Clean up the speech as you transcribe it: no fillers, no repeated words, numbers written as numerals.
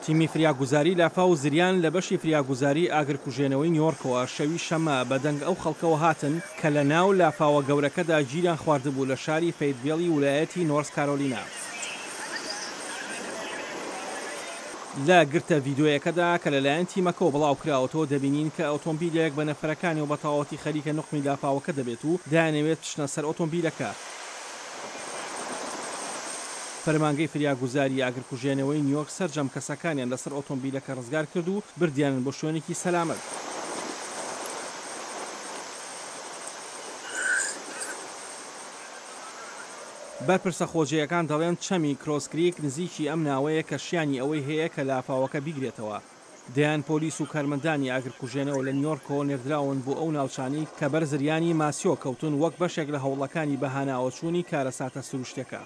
تیمی فریاگوزاری لافاو و زریان لە بەشی فریاگوزاری ئاگرکوژێنەوەی نیۆرکەوە شەوی شەممە بە دەنگ ئەو خەڵکەوە هاتن کە لە ناو لافاوە گەورەکەدا گیریان خواردبوو لە شاری فەیتڤێڵی ولایەتی نۆرس کارۆلینا. لە گرتە ڤیدیۆیەکەدا کە لەلایەن تیمەکەوە بڵاوکراوەتەوە دەبینین کە ئۆتۆمبیلێک بە نەفەرەکانیەوە بە تەواوەتی خەریکە نوقمی لافاوەکە دەبێت و دەیانەوێت بچنە سەر ئۆتۆمبیلەکە. فەرمانگەی فریاگوزاری ئاگرکوژێنەوەی نیۆرک سەرجەم کەسەکانیان لەسەر ئۆتۆمبیلەکە ڕزگار کرد و بردیانن بۆ شوێنێکی سەلامەت. بەرپرسە خۆجێیەکان دەڵێن چەمی کرۆس کریک نزیکی ئەم ناوەیە کە شیانی ئەوەی هەیە کە لافاوەکە بیگرێتەوە. دەیان پۆلیس و کارمەندانی ئاگرکوژێنەوە لە نیۆرکەوە نێردراون بۆ ئەو ناوچانەی کە بەر زریانی ماسیۆ کەوتوون وەک بەشێک لە هەوڵەکانی بەهاناوەچوونی کارەساتە سروشتیەکە.